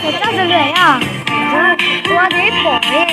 Ces txoj hlua lwm os, ua ib pom li.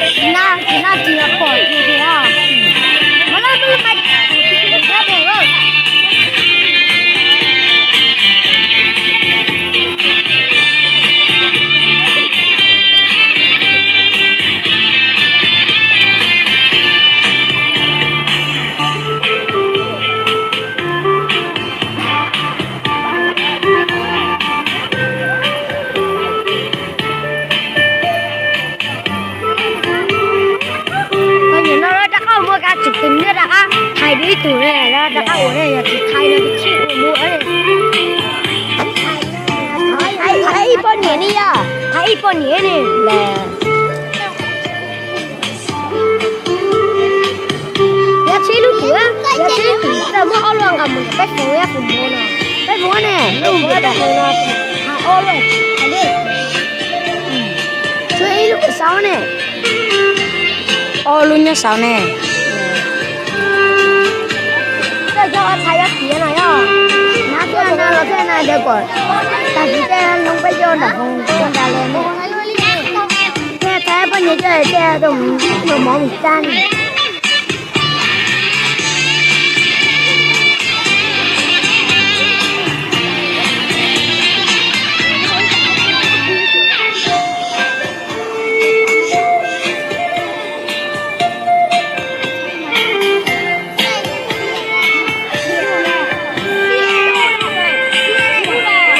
Tsis noj, tsis noj tsis yog pom tsis tiag. Koj nyiam no los rov qab ua muaj kab tsis tus nyiam rov qab hais dua ib tug ne, los rov qab ua ne, yog tsis hais no tus tsis ua mus. Hais ib poj niam ne yog, hais ib poj niam ne. Yog tsis lub twm, yog tsis lub twm txawm muab ob lub nqa mus peb foom, yog foom mus no, peb foom ne, lub foom peb foom no, hais ob lub, hais li. Tshuav ib lub saud ne, ob lub nyob saud ne. Koj cov txhais yog tiav no yog, hnav thiab no los thiab no ces kom tag kis tej hloov peb coj nram hoov coj nram le ne. Thiab txhais poj niam coj tej tus mov mus txaj ne.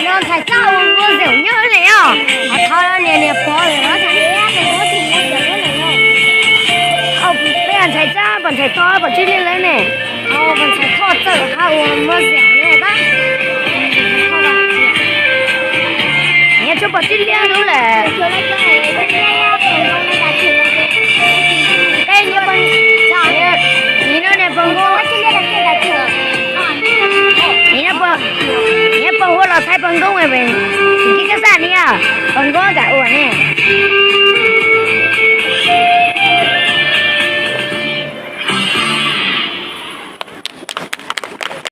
No ntxhais txaj ua npua xyaum nyob ne os. Qhov niag niag pog lawm no, peb ntxhais txaj pom ntxhais toj pom tsis liaj lawm ne. Pom ntxhais toj txawm qhov ua npua xyaum ne tab. Nyias tsuas pom tsis liaj lub lawm. Nyias no niag pog nkauj, nyias pog hua los txhais pog nkauj, tsis kib kab xaj ni yog pog nkauj kam ua ne.